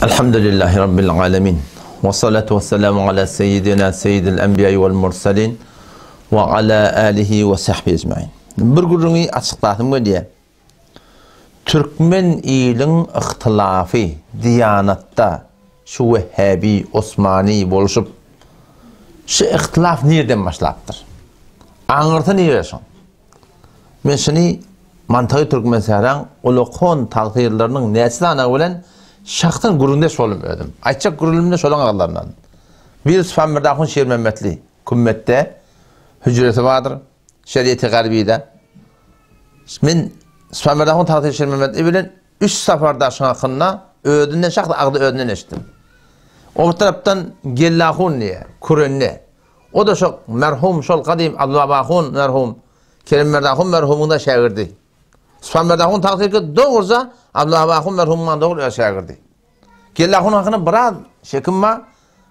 Elhamdülillahi Rabbil alemin. Ve salatu ve selamu ala seyyidina seyyidil enbiýai vel mursalin ve ala alihi ve sahbihi ecmain. Bir gürrüňi açyklasym gelýär. Türkmen iliň yhtylafy diýanatda şu wehhabi, osmani bolşup şu yhtylaf nirden başlapdyr? Aňyrsy nire şoň? Men şuny Mantagy Türkmensähraň ulakon tagsyrlarynyň näçe sanagy bilen şahsan gürrüňdeş boldum özüm. Aýtjak gürrüňim-de şolaň agyzlaryndan. Biri Supanberdi ahun Şirmämmetli, Kümmetde hüjresi bardyr, Şeriýeti Garbide. Men Supanberdi ahun tagsyr Şirmämmetli bilen üç sapar daşyň hakynda özünden şahs agzy özünden eşitdim. O bir tarapdan Geldi ahun diýýär, Kürende. O-da şo merhum, şol gadym Abdulbaba ahun merhum, Kerimberdi ahun merhumyň-da şägirdi. Supanberdi ahun tagsyr dogruja Abdulbaba ahun merhumyň dogry öz şägirdi. Geldi ahun hakynda biraz şekim bar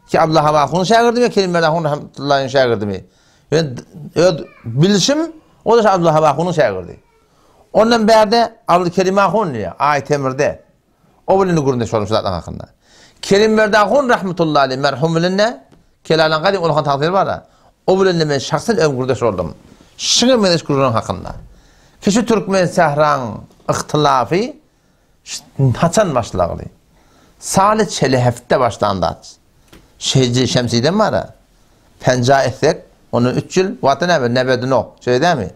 ki Abdulbaba ahunyň şägirdimi, Kerimberdi ahun rahmetullahyň şägirdimi. Men öz bilişim o-da şo Abdulbaba ahunyň şägirdi. Ondan bärde Abdulkerim ahun diýýär, Aýtemirde. O bilen-de gürrüňdeş boldum şu zatlaryň hakynda. Kerimberdi ahun rahmetullahi aleyh merhum bilen-de, Kelalan gadym ulakan tagsyry bar-a, o bilen-de men şahsan özüm gürrüňdeş boldum. Şuňa meňzeş gürrüň hakynda. Ki şu türkmen sähraň yhtylafy haçan başlagly? Saly çelehefte başlan zat. Şeji şemsiden bar-a. Penja etsek, ondan üç ýyl, wagty näme, nebedi no, şeýle dämi?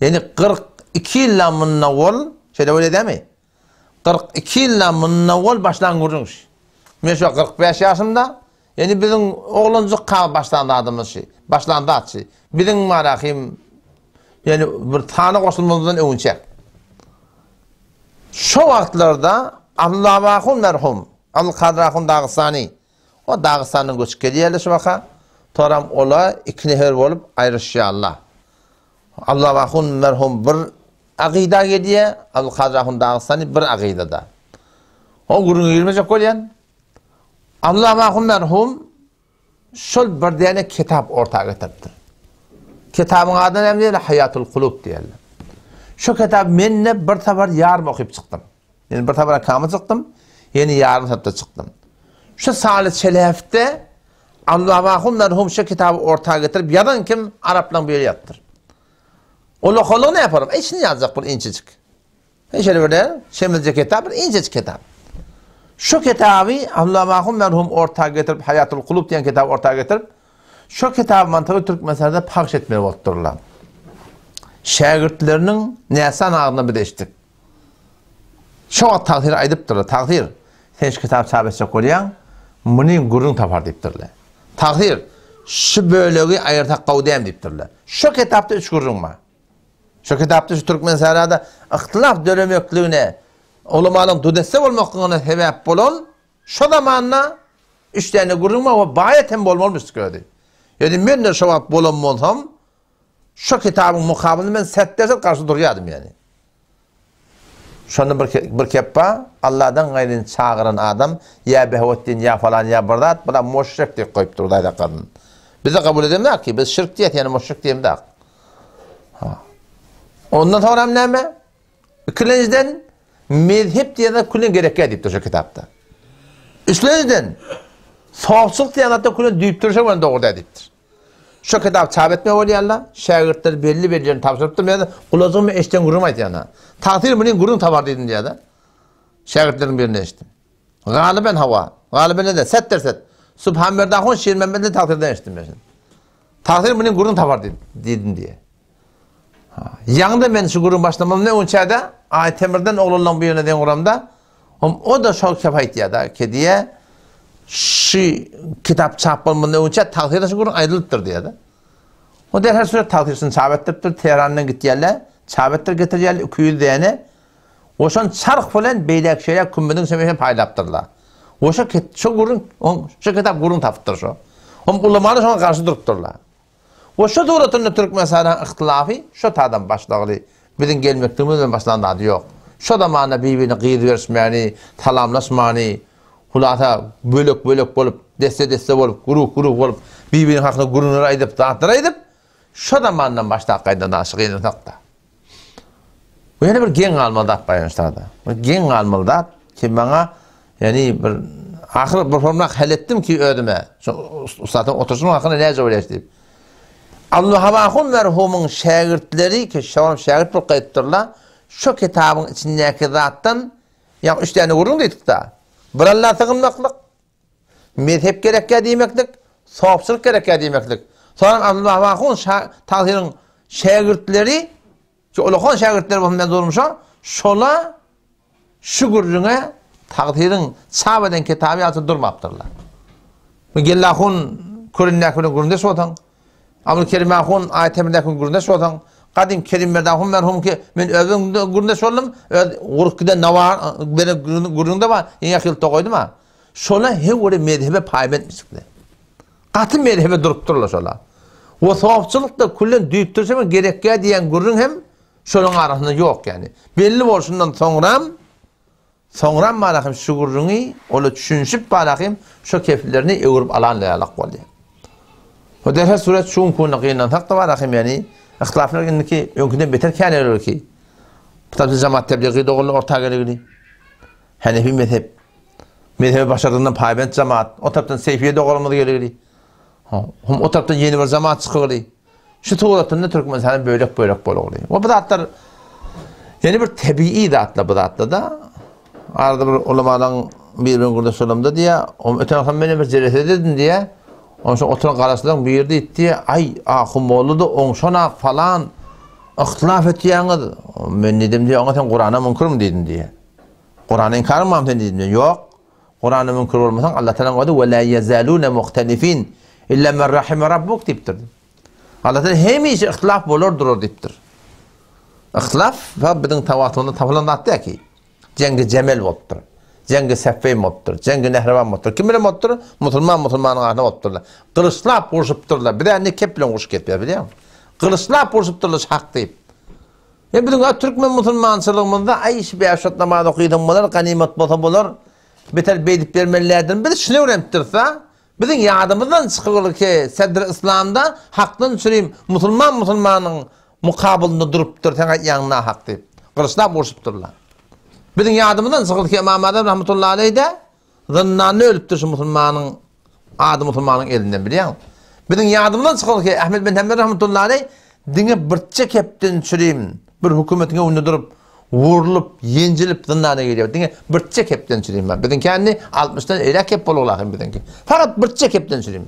Ýagny 42 ýyldan mundan owal, şeýle bolýar dämi? 42 ýyldan mundan owal başlan gürrüň şu. Men şu 45 ýaşymda, ýagny biziň oglanjyk ka başlan zadymyz şu. Başlan zat şu. Biziň marahym ýagny bir sana goşulmazdan öňünçä. Şo wagtlarda Abdylla ahun merhum, Abdulkadyr ahun Dagystany, o Dagystandan göçüp gelýärler şu waka. Toram ola iki nefer bolup aýryşýarlar. Abdylla ahun merhum bir Akyda gelýär, Abdulkadyr ahun Dagystany bir akydada. O gürrüňe girmejek bolýan. Abdullah ahun merhum şol bir däne kitap orta getiripdir. Kitabyň ady näme diýilýär? Haýatul Kulub diýilýär. Şu kitap mende bir sapar ýarym okyp çykdym. Ýani bir sapar kamyl çykdym, ýene ýarym sapda çykdym. Şu Saly Çelefde Abdullah ahun merhum şu kitaby orta getirip ýazan kim? Araplaryň biri ýazypdyr. Ulakallygy näme yaparym? Içini ýazjak bir inçejik. Şeýle bir däl, şemizje kitap, bir inçejik kitap. Şu kitaby Abdullah Mahum merhum orta getirip, Haýatul Kulub diýen kitaby orta getirip, şu kitaby mantygy Türkmenistanda pagş etmeli bolupdyrlar. Şägirtleriniň näsan agzyndan biz eşitdik. Şu wagt tagsyr aýdypdyrlar, tagsyr, sen şu kitaby çap etjek bolýaň, muny gürrüň tapar diýipdirler. Tagsyr, şu bölegi aýyrsak gowy däl diýipdirler. Şu kitapda üç gürrüň bar. Şu kitapda şu Türkmensährada yhtylaf döremekligine, ulamalaryň dudesse bolmaklygyna sebäp bolan şo zamanda üç däne gürrüň bar we baýat hem bolmalymyş özi. Ýöne men-de şo wagt bolan bolsam, Şo kitabyň mukabylynda men sertde-sert garşy durýardym ýagny. Şonda bir bir kepba Alladan gaýryny çagyran adam ýa Behawetdin ýa falan ýa bir zat bula muşrik diýip goýupdyr Hudaý saklasyn. Biz-de kabul edemzok ki, biz şirk diýýäs ýöne muşrik diýemzok. Ha. Ondan soňram näme? Ikilenjiden mezhep diýen zat külen gerekýär diýipdir şu kitapda. Üçlenjiden sowçylyk diýen zatda külen düýp durşa bilen dogry däl diýipdir. Şo kitaby çap etmek bolýarlar. Şägirtler belli-belli ýerini tabşyrypdyr. Men gulajygymy eşiden gürrüňimi aýdýan-a. Tagsyr muny gürrüň tapar diýdim diýýär-de. Şägirtleriň birine eşitdim. Galyben hawa. Galyben ede, set-derset. Subhanberdi ahun Şirmämmetli tagsyrdan eşitdim men şuny. Tagsyr muny gürrüň tapar diýdim diýýär. Ýaňy-da men şu gürrüň başlamamdan öňçä-de Aýtemirden oglanlaryň birine deň guramda, hom o-da şol kep aýtýar-da, ki diýýär, şu kitap çap bolmazdan öňçä tagsyra şu gürrüň aýdylypdyr diýýär-de. O derhal surat tagsyryny çap etdiripdir, Tährandan gitýärler, çap etdirip getirýärler 200 däne. Oşan çarh bilen beýläk-şeýläk kümmediň şemeşe paýlapdyrlar. Oşa şo gürrüň, şo kitap gürrüň tapypdyr şo. Hom ulamalar şoňa garşy durupdyrlar. We şu suratynda Türkmenistanyň yhtylafy şo tadan başlagly. Biziň gelmekligimiz bilen başlan zady ýok. Şo zamanda bir-birine gyz berişmäni, salamlaşmany, hulasa bölek-bölek bolup, desse-desse bolup, güruh-güruh bolup, bir-biriniň hakynda gürrüňler aýdyp, zatlar aýdyp, şo zamandan başlap gaýdan daşy gynansak-da. Bu ýene bir geň galmaly zat bar ýöne şurada. Bir geň galmaly zat ki maňa ýani bir Ahyr bir formlak hal etdim ki özüme. Şu ustadyň oturyşynyň hakynda näce bolýar diýip. Abdulwahab ahun merhumyň şägirtleri ki şolam şägirt bolup gaýdypdyrlar. Şu kitabyň içindäki zatdan ýa üç däne gürrüň diýdik-de. Bir Alla sygynmaklyk, mezhep gerekýä diýmeklik, sopçylyk gerekýä diýmeklik. Soňam Abdulwahab ahun tagsyryň şägirtleri ki ulakan şägirtleri bolsun men durmuşa şola Şu gürrüňe tagsyryň çap eden kitaby ýaly durmapdyrlar. Bu Gellahun kölündäki bilen gürrüňdeş bolsaň, Abdulkerim ahun Aýtemir'däki bilen gürrüňdeş bolsaň, gadym Kerimberdi ahun merhumki men özüm gürrüňdeş boldum, öz gurup giden nawa beren gürrüňde bar, ýaňy ýylda goýdum-a. Şola her bir mezhebe paýbentmişikler. Gaty mezhebe durupdyrlar şola. We sofçylyk-da küllen düýpdürşeme gerekýä diýen gürrüň hem Şolaryň arasynda ýok ýaly. Belli bolşundan soňram, soňram barahym şu gürrüňi ola düşünişip barahym şo kefillerini öwrüp alan ýalak boldy. O derhal surat şu günki gynansak da barahym ýani yhtilaflar indiki öňküden beter käneler ki. Tabi jamaat tebliği dogry orta geligini. Hanefi mezhep. Mezhebe başardığından paybent jamaat. O tarapdan Seyfiye dogramyz geligini. Hum o tarapdan ýene bir jamaat çykygyly. Şu suratynda Türkmenistan bölek-bölek bolugly. We bu zatlar ýene bir tebigy zatlar bu zatlar-da. Arada bir ulamalaryň biri bilen gürleşip bolamda diýýär, o öten agşam men bir jelese dedim diýýär. Ondan soň oturan garaşlaryň biri diýdi diýýär, aý, ahun boldy-da oňşanak falan yhtilaf etýäňiz. Men diýdim diýýär, oňa sen Kurana müňkürmi diýdim diýýär. Kurana inkarym barmy sen diýdim diýýär. Ýok. Kurana müňkür bolmasaň Allah Tagalaň özi we la ýezaluna muhtelifin illa men rahime rabbuk diýipdir. Allah Tagala hemişe yhtilaf bolar durar diýipdir. Yhtilaf biziň tawatunda tapylan zat däl ki. Jeňgi Jemel bolupdyr. Jeňgi Seffeýn bolupdyr. Jeňgi Nehrewan bolupdyr. Kim bilen bolupdyr? Musulman musulmanyň arasynda bolupdyrlar. Gylyçlap urşupdyrlar. Biz indi kep bilen urşup gezýär bilýäňmi? Gylyçlap urşupdyrlar hak diýip. E biziň a türkmen musulmançylygymyzda aý şu bäş wagt namaz okysaň bolar, ganymat bolsa bolar, beter beýdip bermelilädir. Biz şuny öwrenipdiris-a. Biziň ýadymyzdan çykygyly ki, Sedr Yslamda hakdan çürim musulman musulmanyň mukabylynda durupdyr, seň aýtýanyň nahak diýip. Gylyçlap urşupdyrlar. Biziň ýadymyzdan çykygyly ki, Ymam Azam rahmetullahi aleýh-de Zyndanda ölüpdir şu musulmanyň ady musulmanyň elinden bilýäňmi? Biziň ýadymyzdan çykyl ki Ahmet bin Hanbel rahmetullahi aleýh diňe birçe kepden çürim bir hökümetiň öňünde durup wurlup ýenjilip zyndana girýär. Diňe birçe kepden çürim. Biziňki indi 60-dan eýräk kep bolugla hem biziňki. Fakat birçe kepden çürim.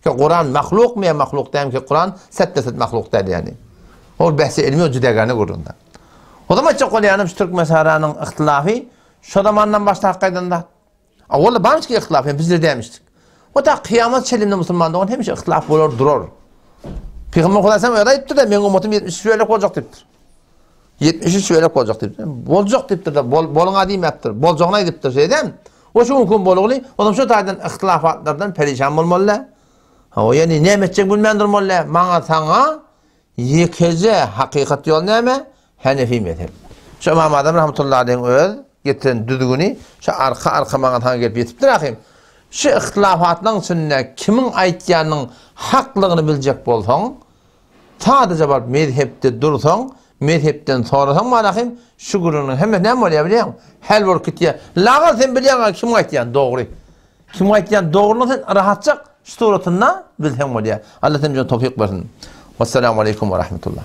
Ki Kuran mahlukmy ýa mahluk dälmi ki Kuran set set mahluk däl ýani. Ol bähsi ilmi o jüdägäne gürrüňde. O zaman aýtjak bolýanym şu Türkmensahranyň yhtilafy Şo zamandan başlap gaýdan zat. Owal barmyş ki yhtilaf, yani bizler dämişdik. O ta kıyamet çelimde musulman dogan hemişe yhtilaf bolar durar. Peygamber Hudaý öyle aýtdy da, meň ummatym 73 bölek boljak diýipdir. 73 bölek boljak diýipdir. Boljak diýipdir da, bol, boluň diýmepdir. Boljagyny aýdypdyr şeýdem. O şu gün bolugly, olam şu taýdan yhtilafatlardan perişan bolmaly. Ha, o ýani näme etjek bilmän durmaly. Maňa saňa Ýekeje hakykat ýol näme? Hanefi mezhep. Şu Ymam Azam rahmetullahi aleýhiň öz getiren düzgüni şu arka-arka maňa saňa gelip ýetipdir ahym. Şu yhtilafatlaryň içinde kimiň aýtýanynyň haklygyny biljek bolsaň, sadaja baryp mezhepde dursaň, mezhepden sorasaň bar ahym, şu gürrüňiň hemmesi näme bolýar bilýäňmi? Häl bolup gitýär. Lagal sen bilýäň-ä kimiň aýtýany dogry. Kim aýtýan dogrulygy sen rahatjak şu suratynda bilseň bolýar. Allah sen bize towfyk bersin. Wassalamu aleýkum we rahmetullah.